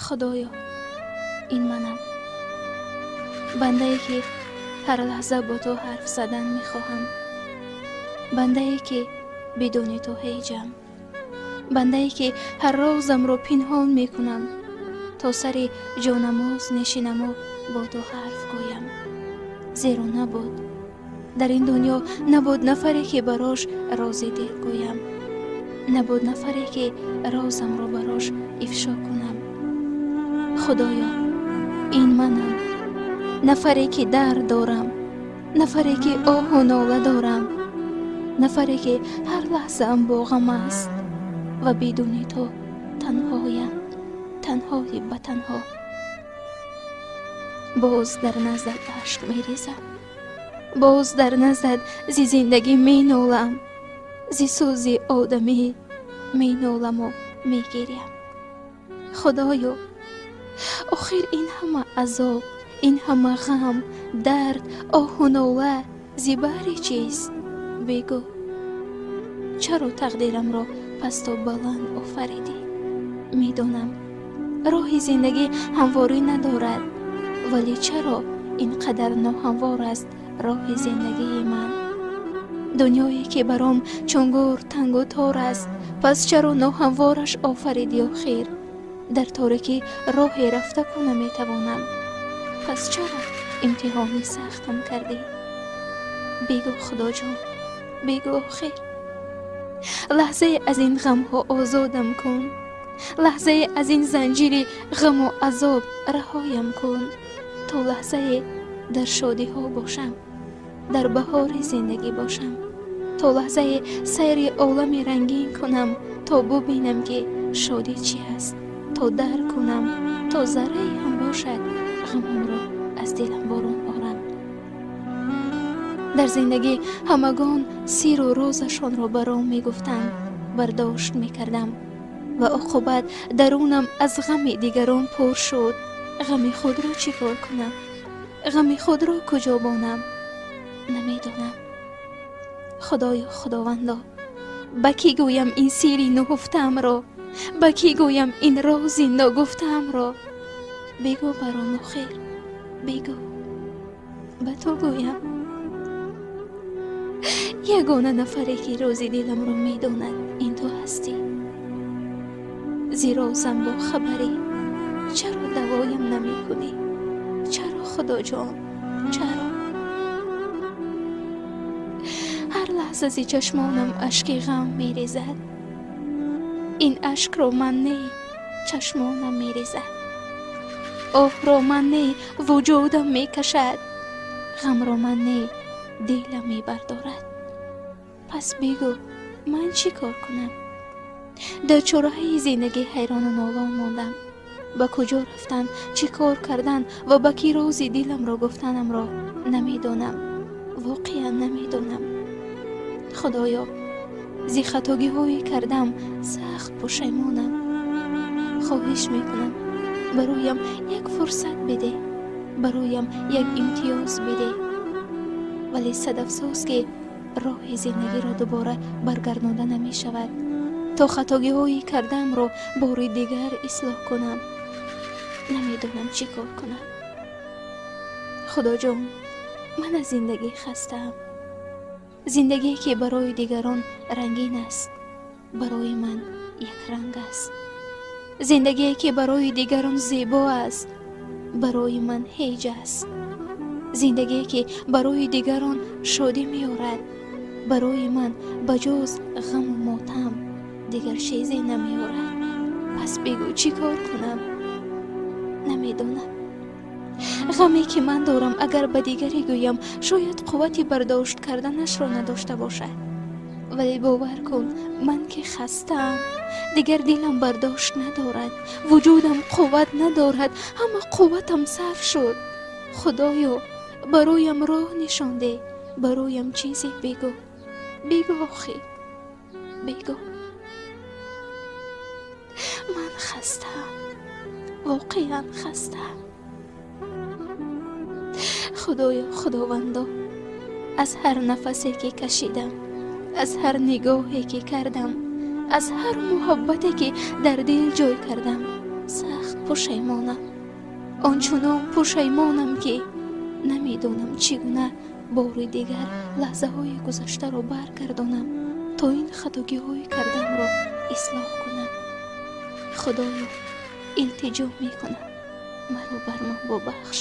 Худоё, ин манам, бандае ки ҳар лаҳза бо ту ҳарф задан мехоҳам, бандае ки бидуни ту ҳеҷам, бандае ки ҳар розамро пинҳон мекунам, то сари ҷонамоз нешинаму бо ту ҳарф гӯям. Зеро набуд дар ин дунё, набуд нафаре ки барош рози дил гӯям, набуд нафаре ки розамро барош ифшо кунам. Худоё, ин манам, нафаре ки дард дорам, нафаре ки оҳу нола дорам, нафаре ки ҳар лаҳзаам бо ғам аст ва бидуни ту танҳоям, танҳои ба танҳо. Боз дар наздат ашк мерезам, боз дар наздат зи зиндагӣ менолам, зи сӯзи одамӣ меноламу мегирям. Худоё, охир ин ҳама азоб, ин ҳама ғам, дард, оҳу нола зи баҳри чист? Бигӯ, чаро тақдирамро пасту баланд офаридӣ? Медонам, роҳи зиндагӣ ҳамворӣ надорад, вале чаро ин қадар ноҳамвор аст роҳи зиндагии ман? Дунёе ки баром чун гӯр тангу тор аст, пас чаро ноҳамвораш офаридӣ охир? Дар торикӣ роҳе рафта ку наметавонам, пас чаро имтиҳони сахтам кардӣ? Бигӯ, Худоҷон, бигӯ охир. Лаҳзае аз ин ғамҳо озодам кун, лаҳзае аз ин занҷири ғаму азоб раҳоям кун, то лаҳзае дар шодиҳо бошам, дар баҳори зиндагӣ бошам, то лаҳзае сайри олами рангин кунам, то бубинам ки шодӣ чи аст, то дарк кунам, то заррае ҳам бошад ғамамро аз дилам борон орам. Дар зиндагӣ ҳамагон сиру розашонро баром мегуфтанд, бардошт мекардам ва оқубат дарунам аз ғами дигарон пур шуд. Ғами худро чӣ кор кунам? Ғами худро куҷо бонам? Намедонам. Худоё, Худовандо, ба кӣ гӯям ин сири нуҳуфтаамро? Ба кӣ гӯям ин рози ногуфтаамро? Бигӯ баром охир, бигӯ. Ба ту гӯям. Ягона нафаре ки рози диламро медонад, ин ту ҳастӣ. Зи розам бо хабарӣ, чаро давоям намекунӣ? Чаро, Худоҷон, чаро? Ҳар лаҳза зи чашмонам ашки ғам мерезад. Ин ашкро ман не, чашмонам мерезад. Оҳро ман не, вуҷудам мекашад. Ғамро ман не, дилам мебардорад. Пас бигӯ, ман чӣ кор кунам? Дар чораҳаи зиндагӣ ҳайрону нолон мондам. Ба куҷо рафтан, чӣ кор кардан ва ба кӣ рози диламро гуфтанамро намедонам. Воқеан намедонам. Худоё, зи хатогиҳое кардам сахт пушаймонам. Хоҳиш мекунам, бароям як фурсат бидеҳ, бароям як имтиёз бидеҳ. Вале сад афсӯс, ки роҳи зиндагиро дубора баргардонда намешавад, то хатогиҳои кардаамро бори дигар ислоҳ кунам. Намедонам чӣ кор кунам. Худоҷон, ман аз зиндагӣ хастаам. Зиндагие ки барои дигарон рангин аст, барои ман якранг аст. Зиндагие ки барои дигарон зебо аст, барои ман ҳеҷ аст. Зиндагие ки барои дигарон шодӣ меорад, барои ман ба ҷуз ғаму мотам дигар чизе намеорад. Пас бигӯ, чӣ кор кунам? Намедонам. Ғаме ки ман дорам, агар ба дигаре гӯям, шояд қуввати бардошт карданашро надошта бошад. Вале бовар кун, ман ки хастаам, дигар дилам бардошт надорад, вуҷудам қувват надорад, ҳама қувватам сарф шуд. Худоё, бароям роҳ нишон деҳ, бароям чизе бигӯ. Бигӯ охир, бигӯ. Ман хастаам, воқеан хастаам. Худоё, Худовандо, аз ҳар нафасе ки кашидам, аз ҳар нигоҳе ки кардам, аз ҳар муҳаббате ки дар дил ҷой кардам, сахт Пушаймонам, ончунон пушаймонам, ки намедонам чӣ гуна бори дигар лаҳзаҳои гузаштаро баргардонам, то ин хатогиҳои кардамро ислоҳ кунам. Худоё, илтиҷо мекунам, маро бар ман бубахш,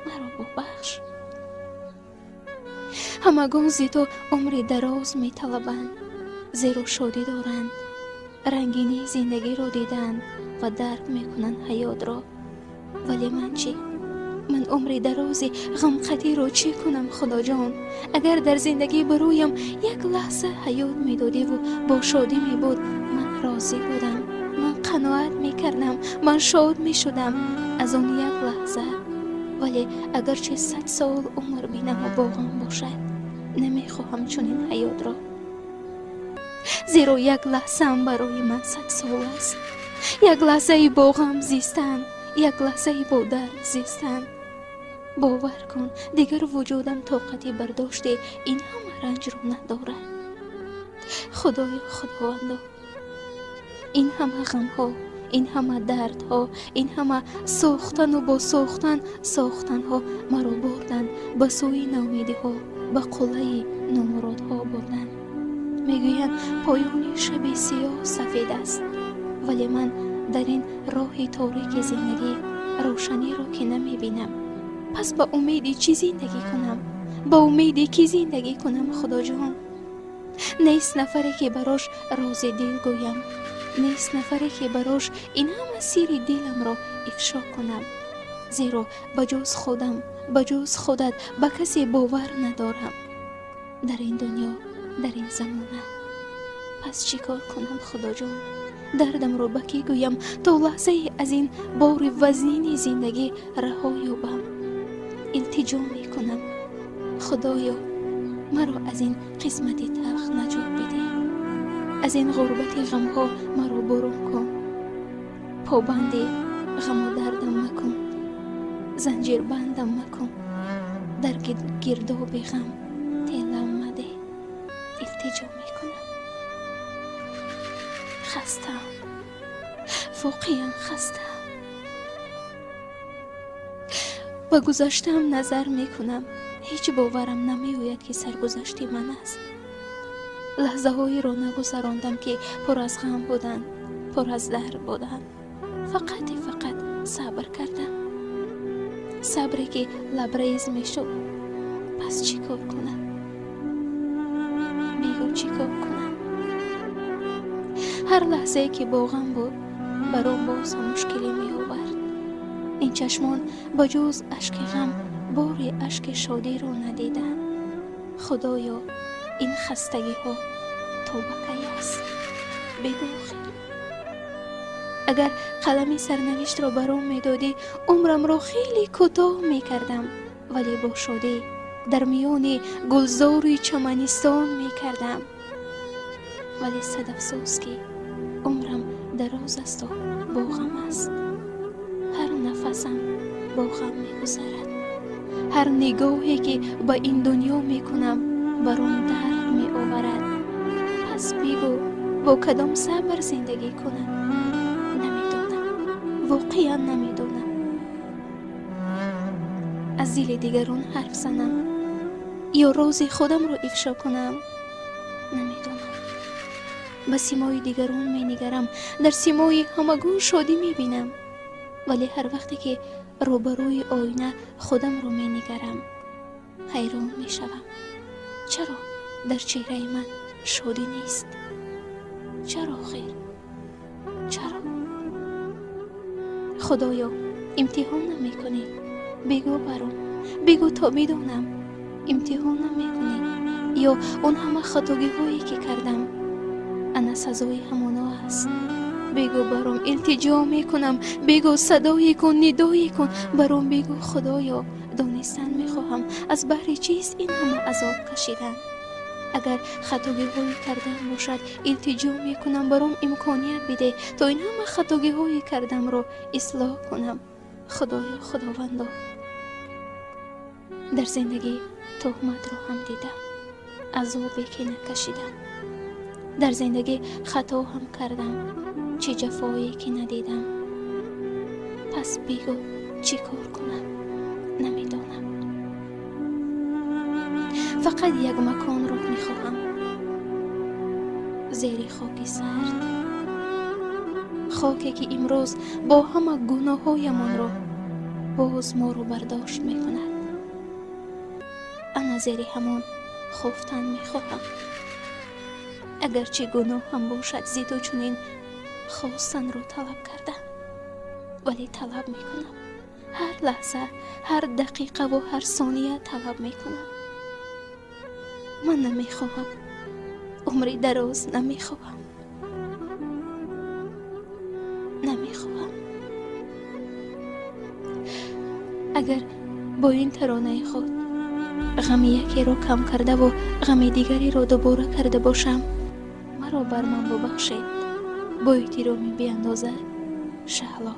маро бубахш. Ҳамагон зи ту умри дароз металабанд, зеро шодӣ доранд, рангинии зиндагиро диданд ва дарк мекунанд ҳаётро. Вале ман чӣ? Ман умри дарози ғамқатиро чӣ кунам, Худоҷон? Агар дар зиндагӣ бароям як лаҳза ҳаёт медодиву бо шодӣ мебуд, ман розӣ будам, ман қаноат мекардам, ман шод мешудам аз он як лаҳза. Вале агарчи 100 сол умр бинаму бо ғам бошад, намехоҳам чунин ҳаётро, зеро як лаҳзаам барои ман 100 сол аст. Як лаҳзаи бо ғам зистан, як лаҳзаи бо дард зистан. Бовар кун, дигар вуҷудам тоқати бардошти ин ҳама ранҷро надорад. Худоё, Худовандо, ин ҳама ғамҳо, ин ҳама дардҳо, ин ҳама сохтану бо сохтан сохтанҳо маро бурданд ба сӯи наумедиҳо, ба қуллаи номуродҳо бурданд. Мегӯянд, поёни шаби сиёҳ сафед аст, вале ман дар ин роҳи торики зиндагӣ рӯшаниро ки намебинам. Пас ба умеди чӣ зиндагӣ кунам? Ба умеди кӣ зиндагӣ кунам, Худоҷон? Нест нафаре, ки барош рози дил гӯям, нест нафаре, ки барош ин ҳама сирри диламро ифшо кунам, зеро ба ҷуз худам, ба ҷуз худат ба касе бовар надорам дар ин дунё, дар ин замона. Пас чӣ кор кунам, Худоҷон? Дардамро ба кӣ гӯям, то лаҳзае аз ин бори вазнини зиндагӣ раҳо ёбам? Илтиҷо мекунам, Худоё, маро аз ин қисмати талх наҷот бидеҳ, аз ин ғурбати ғамҳо маро бурун кун, побанди ғаму дардам макун, занҷирбандам макун, дар гирдоби ғам телам мадеҳ. Илтиҷо мекунам. Хастаам, воқеан хастаам. Ба гузаштаам назар мекунам, ҳеҷ боварам намеояд, ки саргузашти ман аст. Лаҳзаҳоеро нагузарондам, ки пур аз ғам буданд, пур аз дард буданд. Фақати фақат сабр кардам, сабре ки лабрез мешуд. Пас чӣ кор кунам? Бигӯ, чӣ кор кунам? Ҳар лаҳзае ки бо ғам буд, баром боз ҳам мушкилӣ меовард. Ин чашмон ба ҷуз ашки ғам бори ашки шодиро надиданд. Худоё, ин хастагиҳо то ба кай аст? Бигӯ охир. Агар қалами сарнавиштро баром медодӣ, умрамро хеле кӯтоҳ мекардам, вале бо шодӣ дар миёни гулзори чаманистон мекардам. Вале сад афсӯс, ки умрам дароз асту бо ғам аст. Ҳар нафасам бо ғам мегузарад, ҳар нигоҳе ки ба ин дунё мекунам, баром дард меоварад. Пас бигӯ, бо кадом сабр зиндагӣ кунам? Намедонам, воқеан намедонам. Аз дили дигарон ҳарф занам ё рози худамро ифшо кунам? Намедонам. Ба симои дигарон менигарам, дар симои ҳамагон шодӣ мебинам, вале ҳар вақте ки рӯбарӯи оина худамро менигарам, ҳайрон мешавам. Чаро дар чеҳраи ман шодӣ нест? Чаро охир? Чаро? Худоё, имтиҳон намекунӣ? Бигӯ баром, бигӯ то бидонам. Имтиҳон намекунӣ ё он ҳама хатогиҳое ки кардам ана сазои ҳамоно аст? Бигӯ баром, илтиҷо мекунам, бигӯ, садое кун, нидое кун баром, бигӯ, Худоё. Донистан мехоҳам, аз баҳри чист ин ҳама азоб кашидан? Агар хатогиҳое кардам бошад, илтиҷо мекунам, баром имконият бидеҳ, то ин ҳама хатогиҳое кардамро ислоҳ кунам. Худоё, Худовандо, дар зиндагӣ туҳматро ҳам дидам, азобе ки накашидам. Дар зиндагӣ хато ҳам кардам, чӣ ҷафое ки надидам. Пас бигӯ, чӣ кор кунам, намедонам. Фақат як маконро мехоҳам, зери хоки сард, хоке ки имрӯз бо ҳама гуноҳҳоямонро боз моро бардошт мекунад. Ана зери ҳамон хуфтан мехоҳам. Агарчи гуноҳам бошад зи ту чунин хостанро талаб кардам, вале талаб мекунам. Ҳар лаҳза, ҳар дақиқаву ҳар сония талаб мекунам. Ман намехоҳам, умри дароз намехоҳам, намехоҳам. Агар бо ин таронаи худ ғами якеро кам кардаву ғами дигареро дубора карда бошам, маро бар ман бубахшед. Бо эҳтироми беандоза, Шаҳло.